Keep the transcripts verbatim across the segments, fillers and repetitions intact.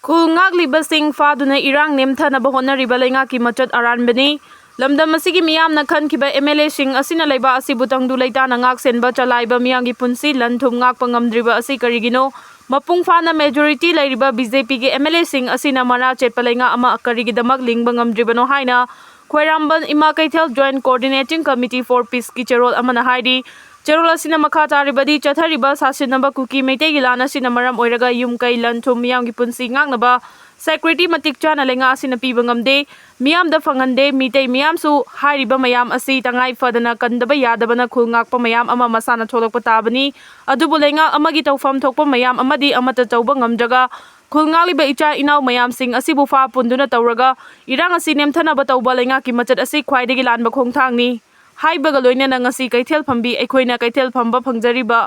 ꯈꯨꯜ ꯉꯥꯛꯂꯤꯕꯁꯤꯡ ꯐꯥꯗꯨꯅ ꯏꯔꯥꯡ ꯅꯦꯝꯊꯅꯕ ꯍꯣꯠꯅꯔꯤꯕ ꯂꯩꯉꯥꯛꯀꯤ ꯃꯆꯠ ꯑꯔꯥꯟꯕꯅꯤ꯫ ꯂꯝꯗꯝ ꯑꯁꯤꯒꯤ ꯃꯤꯌꯥꯝꯅ ꯈꯟꯈꯤꯕ ꯑꯦꯝ ꯑꯦꯜ ꯑꯦꯁꯤꯡ ꯑꯁꯤꯅ ꯂꯩꯕꯥꯛ ꯑꯁꯤꯕꯨ ꯇꯪꯗꯨ ꯂꯩꯇꯥꯅ ꯉꯥꯛ ꯁꯦꯟꯕ ꯆꯂꯥꯏꯕ ꯃꯤꯌꯥꯝꯒꯤ ꯄꯨꯟꯁꯤ ꯂꯟ ꯊꯨꯝ ꯉꯥꯛꯄ ꯉꯝꯗ꯭ꯔꯤꯕ ꯑꯁꯤ ꯀꯔꯤꯒꯤꯅꯣ? ꯃꯄꯨꯡ ꯐꯥꯅ ꯃꯦꯖꯣꯔꯤꯇꯤ ꯂꯩꯔꯤꯕ ꯕꯤ ꯖꯦ ꯄꯤꯒꯤ ꯑꯦꯝ ꯑꯦꯜ ꯑꯦꯁꯤꯡ ꯑꯁꯤꯅ ꯃꯔꯥ ꯆꯦꯠꯄ ꯂꯩꯉꯥꯛ ꯑꯃ ꯀꯔꯤꯒꯤꯗꯃꯛ ꯂꯤꯡꯕ ꯉꯝꯗ꯭ꯔꯤꯕꯅꯣ ꯍꯥꯏꯅ ꯈ꯭ꯋꯥꯏꯔꯝꯕꯟ ꯏꯃꯥ ꯀꯩꯊꯦꯜ Joint Coordinating Committee for Peaceꯀꯤ ꯆꯦꯔꯣꯜ ꯑꯃꯅ ꯍꯥꯏꯔꯤ꯫ ꯆꯦꯔꯣꯜ ꯑꯁꯤꯅ ꯃꯈꯥ ꯇꯥꯔꯤꯕꯗꯤ, ꯆꯠꯊꯔꯤꯕ ꯁꯥꯁꯤꯟꯅꯕ ꯀꯨꯀꯤ ꯃꯩꯇꯩꯒꯤ ꯂꯥꯟ ꯑꯁꯤꯅ ꯃꯔꯝ ꯑꯣꯏꯔꯒ ꯌꯨꯝ ꯀꯩ, ꯂꯟ ꯊꯨꯝ, ꯃꯤꯌꯥꯝꯒꯤ ꯄꯨꯟꯁꯤ ꯉꯥꯛꯅꯕ security ꯃꯇꯤꯛ ꯆꯥꯅ ꯂꯩꯉꯥꯛ ꯑꯁꯤꯅ ꯄꯤꯕ ꯉꯝꯗꯦ, ꯃꯤꯌꯥꯝꯗ ꯐꯪꯍꯟꯗꯦ꯫ ꯃꯤꯇꯩ ꯃꯤꯌꯥꯝꯁꯨ ꯍꯥꯏꯔꯤꯕ ꯃꯌꯥꯝ ꯑꯁꯤ ꯇꯉꯥꯏ ꯐꯗꯅ ꯀꯟꯗꯕ ꯌꯥꯗꯕꯅ ꯈꯨꯜ ꯉꯥꯛꯄ ꯃꯌꯥꯝ ꯑꯃ ꯃꯁꯥꯅ ꯊꯣꯛꯂꯛꯄ ꯇꯥꯕꯅꯤ꯫ ꯑꯗꯨꯕꯨ ꯂꯩꯉꯥꯛ ꯑꯃꯒꯤ ꯇꯧꯐꯝ ꯊꯣꯛꯄ ꯃꯌꯥꯝ ꯑꯃꯗꯤ ꯑꯃꯠꯇ ꯇꯧꯕ ꯉꯝꯗ꯭ꯔꯒ ꯈꯨꯜ ꯉꯥꯛꯂꯤꯕ ꯏꯆꯥ ꯏꯅꯥꯎ ꯃꯌꯥꯝꯁꯤꯡ ꯑꯁꯤꯕꯨ ꯐꯥ ꯄꯨꯟꯗꯨꯅ ꯇꯧꯔꯒ ꯏꯔꯥꯡ ꯑꯁꯤ ꯅꯦꯝꯊꯅꯕ ꯇꯧꯕ ꯂꯩꯉꯥꯛꯀꯤ ꯃꯆꯠ ꯑꯁꯤ ꯈ꯭ꯋꯥꯏꯗꯒꯤ ꯂꯥꯟꯕ ꯈꯣꯡꯊꯥꯡꯅꯤ ꯍꯥꯏꯕꯒ ꯂꯣꯏꯅꯅ ꯉꯁꯤ ꯀꯩꯊꯦꯜ ꯐꯝꯕꯤ ꯑꯩꯈꯣꯏꯅ ꯀꯩꯊꯦꯜ ꯐꯝꯕ ꯐꯪꯖꯔꯤꯕ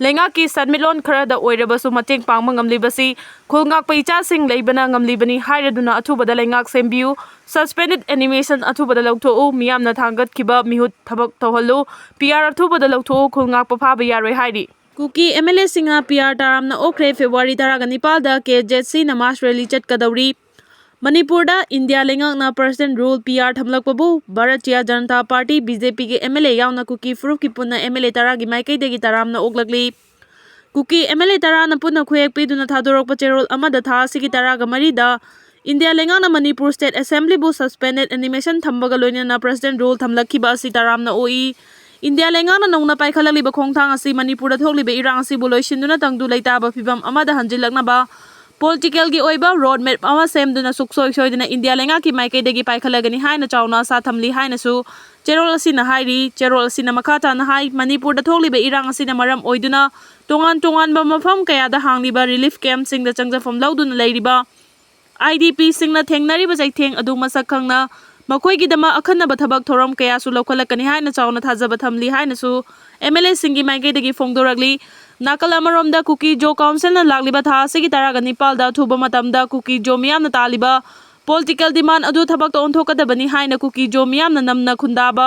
ꯂꯩꯉꯥꯛꯀꯤ ꯁꯦꯟꯃꯤꯠꯂꯣꯟ ꯈꯔꯗ ꯑꯣꯏꯔꯕꯁꯨ ꯃꯇꯦꯡ ꯄꯥꯡꯕ ꯉꯝꯂꯤꯕꯁꯤ ꯈꯨꯜ ꯉꯥꯛꯄ ꯏꯆꯥꯁꯤꯡ ꯂꯩꯕꯅ ꯉꯝꯂꯤꯕꯅꯤ ꯍꯥꯏꯔꯗꯨꯅ ꯑꯊꯨꯕꯗ ꯂꯩꯉꯥꯛ ꯁꯦꯝꯕꯤꯌꯨ, suspended animation ꯑꯊꯨꯕꯗ ꯂꯧꯊꯣꯛꯎ, ꯃꯤꯌꯥꯝꯅ ꯊꯥꯡꯒꯠꯈꯤꯕ ꯃꯤꯍꯨꯠ ꯊꯕꯛ ꯇꯧꯍꯜꯂꯨ, ꯄꯤ ꯑꯥꯔ ꯑꯊꯨꯕꯗ ꯂꯧꯊꯣꯛꯎ, ꯈꯨꯜ ꯉꯥꯛꯄ ꯐꯥꯕ ꯌꯥꯔꯣꯏ ꯍꯥꯏꯔꯤ꯫ ꯀꯨꯀꯤ ꯑꯦꯝ ꯑꯦꯜ ꯑꯦꯁꯤꯡꯅ ꯄꯤ ꯑꯥꯔ ꯇꯔꯥꯝꯅ ꯑꯣꯛꯈ꯭ꯔꯦ꯫ ꯐꯦꯕ꯭ꯔꯨꯋꯥꯔꯤ ꯇꯔꯥꯒ ꯅꯤꯄꯥꯜꯗ ꯀꯦ ꯖꯦꯠ ꯁꯤꯅ ꯃꯥꯔꯆ ꯔꯦꯂꯤ ꯆꯠꯀꯗꯧꯔꯤ꯫ ꯃꯅꯤꯄꯨꯔꯗ ꯏꯟꯗꯤꯌꯥ ꯂꯩꯉꯥꯛꯅ President Rule, ꯄꯤ ꯑꯥꯔ, ꯊꯝꯂꯛꯄꯕꯨ Bharatiya Janata party, B J ꯄꯤꯒꯤ ꯑꯦꯝ ꯑꯦꯜ ꯑꯦ ꯌꯥꯎꯅ ꯀꯨꯀꯤ ꯐꯨꯔꯨꯞꯀꯤ ꯄꯨꯟꯅ ꯑꯦꯝ ꯑꯦꯜ ꯑꯦ ꯇꯔꯥꯒꯤ ꯃꯥꯏꯀꯩꯗꯒꯤ ꯇꯔꯥꯝꯅ ꯑꯣꯛꯂꯛꯂꯤ꯫ ꯀꯨꯀꯤ ꯑꯦꯝ ꯑꯦꯜ ꯑꯦ ꯇꯔꯥꯅ ꯄꯨꯟꯅ ꯈꯨꯌꯦꯛ ꯄꯤꯗꯨꯅ ꯊꯥꯗꯣꯔꯛꯄ ꯆꯦꯔꯣꯜ ꯑꯃꯗ ꯊꯥ ꯑꯁꯤꯒꯤ ꯇꯔꯥꯒ ꯃꯔꯤꯗ ꯏꯟꯗꯤꯌꯥ ꯂꯩꯉꯥꯛꯅ ꯃꯅꯤꯄꯨꯔ State Assemblyꯕꯨ suspended animation ꯊꯝꯕꯒ ꯂꯣꯏꯅꯅ President Rule ꯊꯝꯂꯛꯈꯤꯕ ꯑꯁꯤ ꯇꯔꯥꯝꯅ ꯑꯣꯛꯏ꯫ ꯏꯟꯗꯤꯌꯥ ꯂꯩꯉꯥꯛꯅ ꯅꯧꯅ ꯄꯥꯏꯈꯠꯂꯛꯂꯤꯕ ꯈꯣꯡꯊꯥꯡ ꯑꯁꯤ ꯃꯅꯤꯄꯨꯔꯗ ꯊꯣꯛꯂꯤꯕ ꯏꯔꯥꯡ ꯑꯁꯤꯕꯨ ꯂꯣꯏꯁꯤꯟꯗꯨꯅ ꯇꯪꯗꯨ ꯂꯩꯇꯥꯕ ꯐꯤꯕꯝ ꯑꯃꯗ ꯍꯟꯖꯤꯜꯂꯛꯅꯕ political ꯑꯣꯏꯕ road map ꯑꯃ ꯁꯦꯝꯗꯨꯅ ꯁꯨꯛꯁꯣꯏ ꯁꯣꯏꯗꯅ ꯏꯟꯗꯤꯌꯥ ꯂꯩꯉꯥꯛꯀꯤ ꯃꯥꯏꯀꯩꯗꯒꯤ ꯄꯥꯏꯈꯠꯂꯒꯅꯤ ꯍꯥꯏꯅ ꯆꯥꯎꯅ ꯑꯁꯥ ꯊꯝꯂꯤ ꯍꯥꯏꯅꯁꯨ ꯆꯦꯔꯣꯜ ꯑꯁꯤꯅ ꯍꯥꯏꯔꯤ꯫ ꯆꯦꯔꯣꯜ ꯑꯁꯤꯅ ꯃꯈꯥ ꯇꯥꯅ ꯍꯥꯏ, ꯃꯅꯤꯄꯨꯔꯗ ꯊꯣꯛꯂꯤꯕ ꯏꯔꯥꯡ ꯑꯁꯤꯅ ꯃꯔꯝ ꯑꯣꯏꯗꯨꯅ ꯇꯣꯉꯥꯟ ꯇꯣꯉꯥꯟꯕ ꯃꯐꯝ ꯀꯌꯥꯗ ꯍꯥꯡꯂꯤꯕ relief campꯁꯤꯡꯗ ꯆꯪꯖꯐꯝ ꯂꯧꯗꯨꯅ ꯂꯩꯔꯤꯕ ꯑꯥꯏ ꯗꯤ ꯄꯤꯁꯤꯡꯅ ꯊꯦꯡꯅꯔꯤꯕ ꯆꯩꯊꯦꯡ ꯑꯗꯨ ꯃꯁꯛ ꯈꯪꯅ ꯃꯈꯣꯏꯒꯤꯗꯃꯛ ꯑꯈꯟꯅꯕ ꯊꯕꯛ ꯊꯧꯔꯝ ꯀꯌꯥꯁꯨ ꯂꯧꯈꯠꯂꯛꯀꯅꯤ ꯍꯥꯏꯅ ꯆꯥꯎꯅ ꯊꯥꯖꯕ ꯊꯝꯂꯤ ꯍꯥꯏꯅꯁꯨ ꯑꯦꯝ ꯑꯦꯜ ꯑꯦꯁꯤꯡꯒꯤ ꯃꯥꯏꯀꯩꯗꯒꯤ ꯐꯣꯡꯗꯣꯔꯛꯂꯤ꯫ ꯅꯥꯀꯜ ꯑꯃꯔꯣꯝꯗ ꯀꯨꯀꯤ ꯖꯣ ꯀꯥꯎꯟꯁꯤꯜꯅ ꯂꯥꯛꯂꯤꯕ ꯊꯥ ꯑꯁꯤꯒꯤ ꯇꯔꯥꯒ ꯅꯤꯄꯥꯜꯗ ꯑꯊꯨꯕ ꯃꯇꯝꯗ ꯀꯨꯀꯤ ꯖꯣ ꯃꯤꯌꯥꯝꯅ ꯇꯥꯜꯂꯤꯕ political demand ꯑꯗꯨ ꯊꯕꯛꯇ ꯑꯣꯟꯊꯣꯛꯀꯗꯕꯅꯤ ꯍꯥꯏꯅ ꯀꯨꯀꯤ ꯖꯣ ꯃꯤꯌꯥꯝꯅ ꯅꯝꯅ ꯈꯨꯟꯗꯥꯕ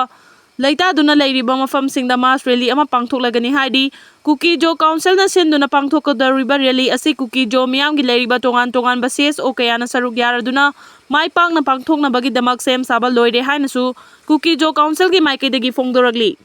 ꯂꯩꯇꯥꯗꯨꯅ ꯂꯩꯔꯤꯕ ꯃꯐꯝꯁꯤꯡꯗ mass rally ꯑꯃ ꯄꯥꯡꯊꯣꯛꯂꯒꯅꯤ ꯍꯥꯏꯔꯤ꯫ ꯀꯨꯀꯤ ꯖꯣ ꯀꯥꯎꯟꯁꯤꯜꯅ ꯁꯤꯟꯗꯨꯅ ꯄꯥꯡꯊꯣꯛꯀꯗꯧꯔꯤꯕ rally ꯑꯁꯤ ꯀꯨꯀꯤ ꯖꯣ ꯃꯤꯌꯥꯝꯒꯤ ꯂꯩꯔꯤꯕ ꯇꯣꯉꯥꯟ ꯇꯣꯉꯥꯟꯕ C S O ꯀꯌꯥꯅ ꯁꯔꯨꯛ ꯌꯥꯔꯗꯨꯅ ꯃꯥꯏ ꯄꯥꯛꯅ ꯄꯥꯡꯊꯣꯛꯅꯕꯒꯤꯗꯃꯛ ꯁꯦꯝ ꯁꯥꯕ ꯂꯣꯏꯔꯦ ꯍꯥꯏꯅꯁꯨ ꯀꯨꯀꯤ ꯖꯣ ꯀꯥꯎꯟꯁꯤꯜꯒꯤ ꯃꯥꯏꯀꯩꯗꯒꯤ ꯐꯣꯡꯗꯣꯔꯛꯂꯤ꯫